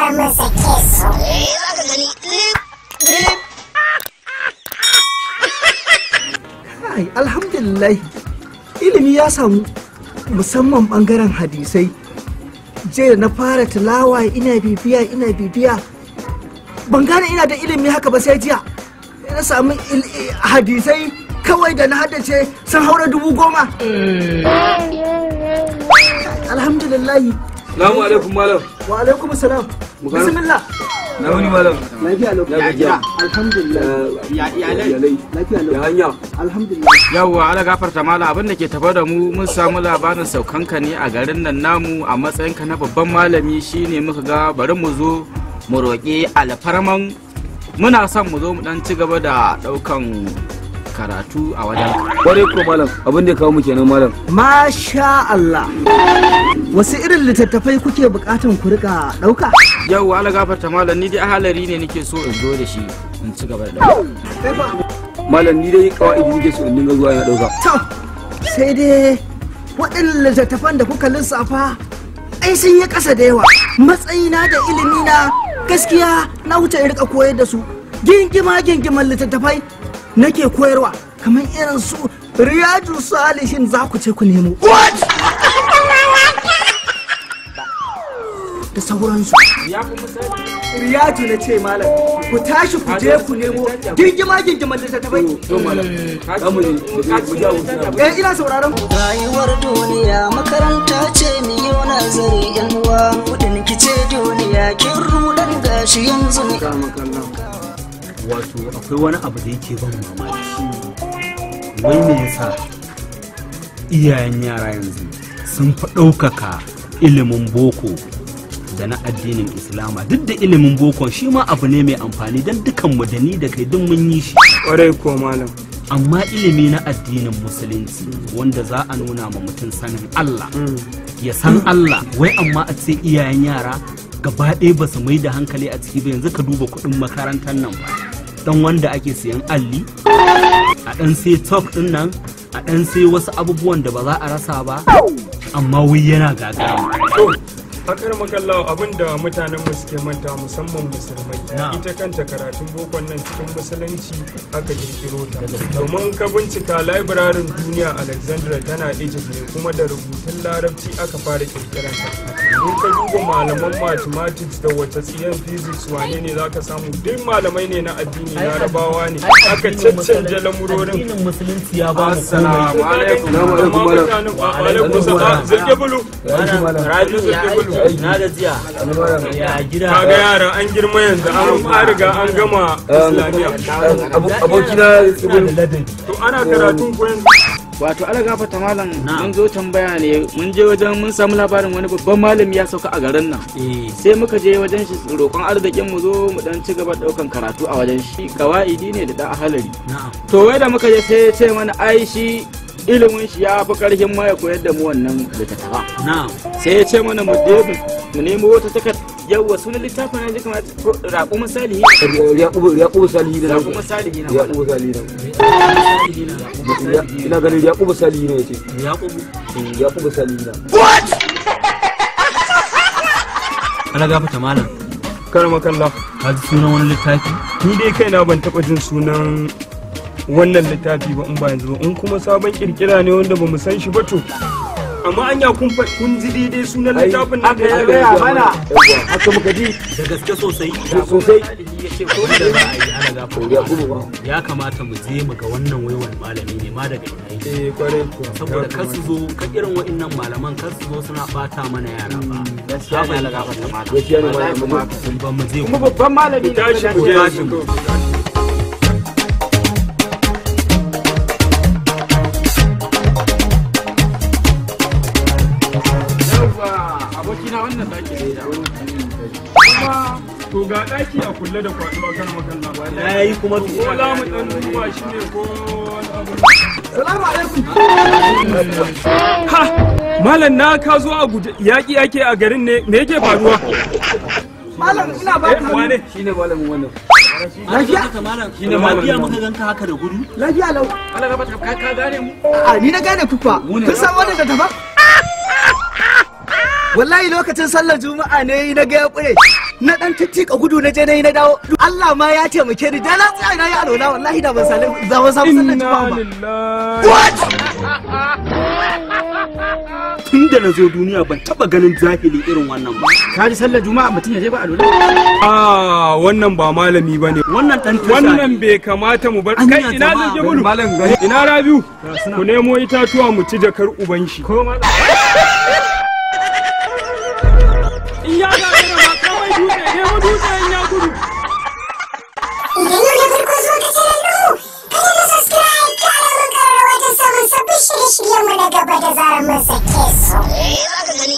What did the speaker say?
Kar mu sake su. Za ka gani lip. Kai, alhamdulillah. Ilimi ya samu musamman bangaren hadisai. Jiya na fara tilawa ina bibiya. Ban gane ina da ilimi haka ba sai jiya. Na samu hadisai kawai da na haddace sun haura 10,000. Alhamdulillah. Salamu alaikum malam. Wa alaikum salam. Bismillah. Na wani malam. Lafiya lau. Ya gajiya. Alhamdulillah. Ya iyalai. Lafiya lau. Ya hanya. Alhamdulillah. Yawwa ala gafarta malam, abin da ke tafa da mu mun samu labarin saukanka ne a garin nan namu a matsayinka na babban malami, shine muka ga bari mu zo mu roƙi alfarman, muna son mu zo mu dan ci gaba da ɗaukan karatu a wajen. Kwarai ko malam, abin da ya kawo mu kenan malam. Masha Allah. Wasu irin littattafai kuke bukatan ku rika ɗauka? Yawwa ala gafarta malam, ni dai ahalari ne nake so in zo da shi in ci gaba da ɗauka. Malam ni dai kawai nake so in dinga zuwa ina ɗauka. To, sai dai waɗannan littattafan da kuka lissafa ai sun yi ƙasa da yawa. Matsayina da ilimina gaskiya na wuce in rika koyar da su. Gingima gingiman littattafai nake koyarwa kamar irin su Riyadu Salihin za ku ce ku nemo. What? Da sauransu. Riyadu na ce malam, ku tashi ku je ku nemo gingima gingiman littattafai. To malam, za mu je mu je mu Eh ina sauraron ku. Rayuwar duniya makaranta ce mi yau nazari yan uwa, kudin kice duniya kin rudan gashi yanzu ne. Wato akwai wani abu da yake ban mamaki, wai me yasa iyayen yara yanzu sun fi ɗaukaka ilimin boko da na addinin islama? Duk da ilimin boko shi ma abu ne mai amfani don dukanmu da ni da kai duk mun yi shi. Kwarai kuwa malam. Amma ilimi na addinin musulunci wanda za a nuna ma mutum sanin Allah, ya san Allah, wai amma a ce iyayen yara gaba ɗaya ba su mai da hankali a ciki ba. Yanzu ka duba kuɗin makarantar nan ba, dan wanda ake siyan alli a ɗan sai talk ɗin nan, a ɗan sai wasu abubuwan da ba za a rasa ba, amma wai yana gagara. Akar makallawa, abin da mutanen mu suke manta musamman musulmai, ita kanta karatun bokon nan cikin musulunci aka kirkiro ta. Domin ka bincika laibirarin duniya Alexandra tana Egypt ne, kuma da rubutun larabci aka fara kirkiranta. In ka duba malaman mathematics da wata tsiyan physics wane ne zaka samu duk malamai ne na addini, larabawa ne aka caccanje lamurorin. Addinin musulunci ya ba mu komai. Assalamu alaikum. Alaikum salam. Zirge bulu. Rabi'u ya aiki na gajiya ya gida. Kaga yara an girma yanzu an riga an gama islamiyya. Abokina To ana karatun ko yanzu? Wato ala gafarta malam, mun zo tambaya ne, mun je wajen mun samu labarin wani babban malami ya sauka a garin nan. Sai muka je wajen shi roƙon arzikin mu zo mu dan ci gaba daukan karatu a wajen shi, kawaidi ne da dan ahalari. To wai da muka je sai ya ce mana ai shi ilimin shi ya fi karfin ma ya koyar da mu wannan littattafa. Sai ya ce mana mu je mu nemo wata takarda. Yawwa sunan littafin na ji kamar Raƙumin Salihi. Yaqubu Salihi ne. Raƙumin Salihi na. Yaqubu Salihi ne. Ina ganin Yaqubu Salihi ne yace. Yaqubu. Yaqubu Salihi na. What? Ana gafata malam. Karma kallah. Ka ji sunan wani littafi? Ni dai kaina ban taɓa jin sunan wannan littafi ba in ba yanzu ba, in kuma sabon kirkira ne wanda ba mu san shi ba to. Amma anya kun ji daidai sunan littafin nan da ya gaya mana. Haka muka ji. Da gaske sosai. Sosai. Ya kamata mu je mu ga wannan waiwan malami ne ma daga ina yake. Eh kwarai kuwa. Saboda kar su zo ka irin wa'annan malaman kar su zo suna bata mana yara ba. Gaskiya ne ala gafarta malam. Gaskiya ne malam. Ba mu je Kuma babban malami ne. Tashi ku je. Abokina wannan daki ne da Kuma to ga daki a kulle da kwado a kan makalla. Yayi kuma ko za mu dan duba shi ne ko wani abu. Salamu alaikum. Ha! Malam na ka zo a guje yaƙi ake a garin ne, me yake faruwa? Malam ina ba ka. Wane? Shine malamin wannan. Lafiya? Shine lafiya muka ganka haka da gudu? Lafiya lau. Allah gafarta ka gane mu. A'a ni na gane ku kuwa. Kun san wannan da tafa? Wallahi lokacin sallar juma'a ne na ga ya kure. Na dan tittika gudu na je na yi na dawo. Allah ma ya taimake ni da na tsaya na yi alwala, wallahi da ban samu da ban samu sallar juma'a ba. Lillahi. Tun da na zo duniya ban taba ganin jahili irin wannan ba. Ka ji sallar juma'a mutum ya je ba alwala? Ah, wannan ba malami bane. Wannan dan tasha. Wannan bai kamata mu bar kai. Anya Ina jama'a. zage bulu, ina Rabiu, ku nemo itatuwa mu ci jakar uban shi. In ya gagara ma kawai dutse, nemo dutse in ya gudu. Idan yau na farko zuwa ka channel ɗinmu, ka danna subscribe ka alamar ƙararrawa don samun sabbin shirye-shiryenmu na gaba da zarar mun sake su. Eh, za ka gani.